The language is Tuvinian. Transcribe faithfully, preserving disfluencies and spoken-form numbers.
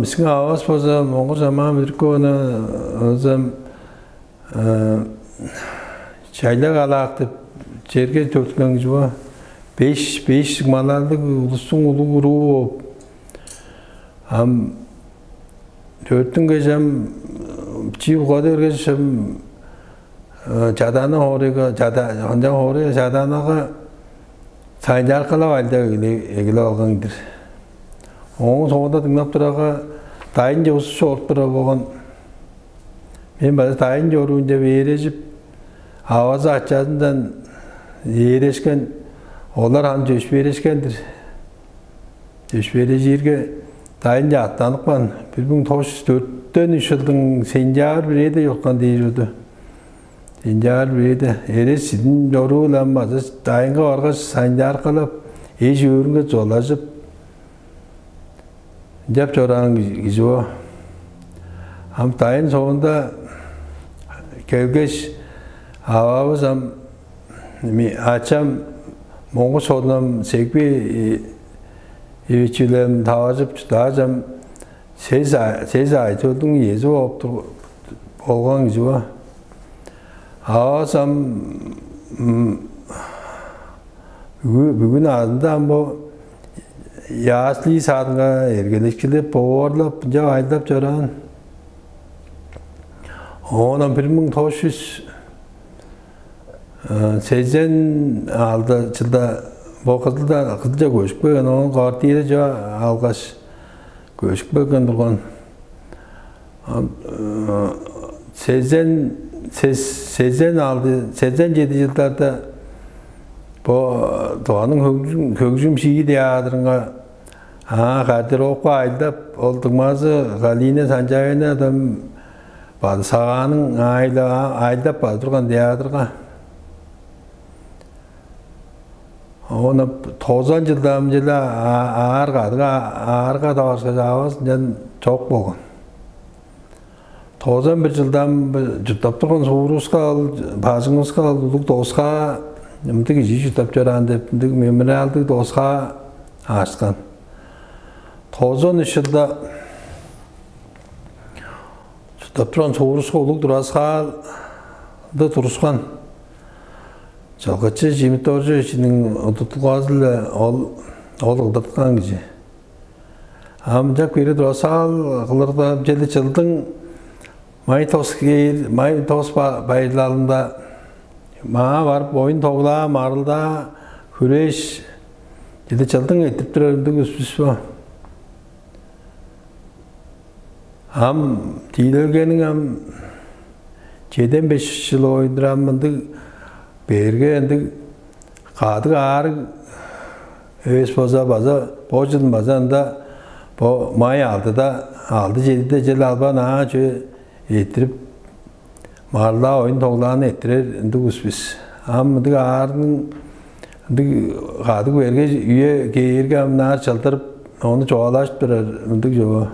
Бистиң ававыс болза, Моңгуш Амаан-Бүдүрүков, ону ынчан чайлаг алаак деп черге төрүттүнген кижи бо. Беш беш малалдыг улустуң улуг уруу болуп, ам төрүттүнгеш, ам чип улгады бергеш, ам Чадаана хоорайга, Чада-, ынчан хоорай Чадаанага сайынчаарыккалап ажылдап эгелеп алган-дыр. Ооң соонда дыңнап турарга, дайынче улус чоруп турар болган. Мен база дайын чоруйн деп ээрежип, авазы ачазындан ээрешкен, олар ам чөпшээрешкен-дир. Чөпшээрежирге, дайынче аъттаныпкан, бир муң тос чүс дөртен үш чылдың сентябрь бирээде чорупкан дээр чорду. Сентябрь бирээде эрес чидин чоруу-ла ам база дайынга баргаш, сайынчаарыккалап, эш-өөрүнге чугаалажып, ынчап чораан кижи бо. Ам дайын соонда келгеш, ававыс ам, ачам Моңгуш Содунам Сегби Ивичилем таваржып чурттааш, ам сес ай, сес ай төлдүң иези болуп тур, болган кижи бо. Ававыс ам бүгү-, бүгүн азында ам бо ясли садынга эргелешкилеп, боорлап, ынчап ажылдап чораан. Оон ам бир муң тос чүс сезен алды чылда бо Кызылда, Кызылче көжүп келген, оон квартира чо алгаш, көжүп келген турган. Сезен, сезен алды, сезен чеди чылдарда бо Тываның хөгжүм, хөгжүм-шии театрынга, аа, гардеробка ажылдап, ол дуңмазы Галина Санчаевна ам база Сагааның аайы-биле ажылдап база турган театрга. Оон тозан чылда ам черле аар кадыг, аарга таварышкаш, ававыс ынчан чок болган. Тозан бир чылда ам чурттап турган суурувуска, ол бажыңывыска, ол улуг доска, мындыг кижи чурттап чораан деп, мындыг мемориалдыг доска аарышкан. Тозан үш чылда чурттап турган суурувуска улуг тураскаалды тургускан. Чылгычы Чимит Доржуевичиниң удуртулгазы-биле ол, ол кылдырткан кижи. Ам ынчап кире тураскаал кылырда, чеди чылдың май тос кээр, май тос байырлалында маа барып, оюн-тоглаа, маргылдаа, хүреш, чеди чылдың эрттирип турар ындыг улус бис бо. Ам тиилелгениң ам чеден беш чыл оюндур ам мындыг берге ындыг кадыг аарыг эвес болза, база бо чылын база ында бо май алдыда, алды-чедиде чел албан аа чүве эрттирип, маргылдаа, оюн-тоглааны эрттирер ындыг улус бис. Ам мындыг аарның, ындыг кадыг берге үе кээрге, ам ынаар чылдырып, ону чугаалажып турар мындыг чүве.